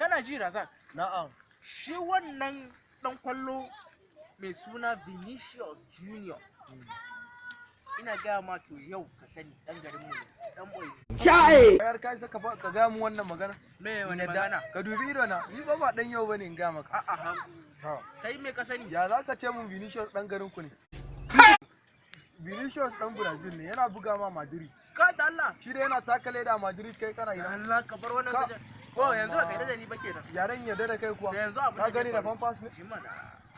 Kana ji, Razak? Na'am. Shi wannan dan kwallo mai suna Vinicius Junior, ina gaya ma, to yau ka sani dan garin mu ne, dan boy. Bayar kai saka ka ga mu wannan magana. Me In wani yadda. magana? Ka dubi ido na, ni ba dan yau bane, in ga maka. A'a ha. To. Kai me ka sani? Ya za ka ce mun Vinicius dan garin ku ne? Vinicius dan Brazil ne, yana buga ma Madrid. Ka da Allah. Shi dai yana taka leda a Madrid, kai kana ina? Allah, ka bar wannan zancen. Oh, yanzu ba ka yarda da ni ba kenan. Yaren yarda da kai kuwa. Da yanzu abin Ka da zai gani da faru. Pampers ne? Ji mana,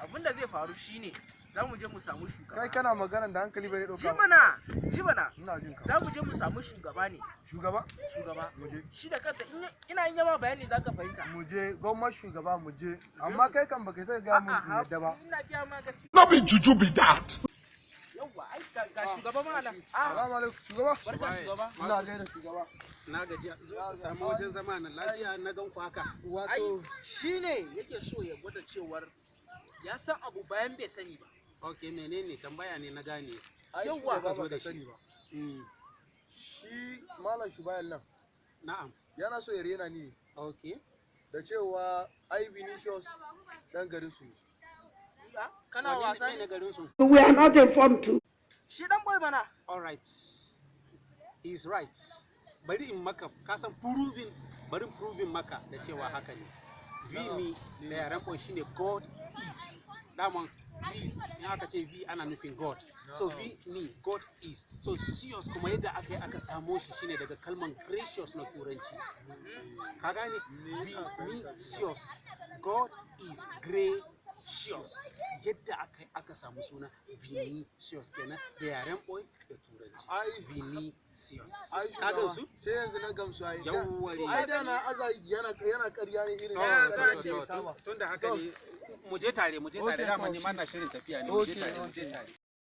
abin da zai faru shine za mu je mu samu shugaba. Kai kana magana da hankali bai Ji dauka. mana, ji mana. Ina jin ka. Za mu je mu samu shugaba ne. Shugaba? Shugaba. Mu je. Shi da kansa ina in yama bayani za ka fahimta. Mu je, gwamma shugaba, mu je. Amma kai kan baka sai ga mun A'a, yadda ba. ina gaya ma gaskiya. No be juju be that. Yawwa, ai ga shugaba ma nan. Ah, Salamu alaikum, shugaba. barka, shugaba. Ina gaida shugaba. Na gaji, zo ka samu wajen zama nan lafiya, na gan ku haka. Ai Wato shi ne yake so ya gwada cewar ya san abu bayan bai sani ba. Ok, menene tambaya ne na gane? Ai Yawwa. shugaba, Zo baka da shi. sani ba. Shi malam Shubayan nan yana so ya rena ni da cewa ai Vinicius dan garin su ne. Ah, kana Wane wasa ne ne? garin su? We are not informed to. Shi dan boy mana. All right, he is right. Bari in maka, ka san proving, bari in proving maka da cewa haka ne. Vini da yaren boy shine God is. Daman V, in aka ce V, ana nufin God. So V ni God is. So Sios kuma, yadda aka yi aka samo shi shine daga kalman gracious na Turanci. Ka gane? V ni Sios, God is gracious. Yadda aka yi aka samu suna Vinicius kenan da yaren boy da Turanci. Ai Vinicius. Ai Ka shugaba, gamsu? sai yanzu na gamsu ai. Yawwa ne. Ai da na aza yana ƙarya ne irin Ya, ƙarya za a da ce ya saba. Tun da haka ne, mu je tare, mu je tare. Okay, Dama to ni ma na shirin tafiya ne. Mu je Okay, tare, mu je okay. tare.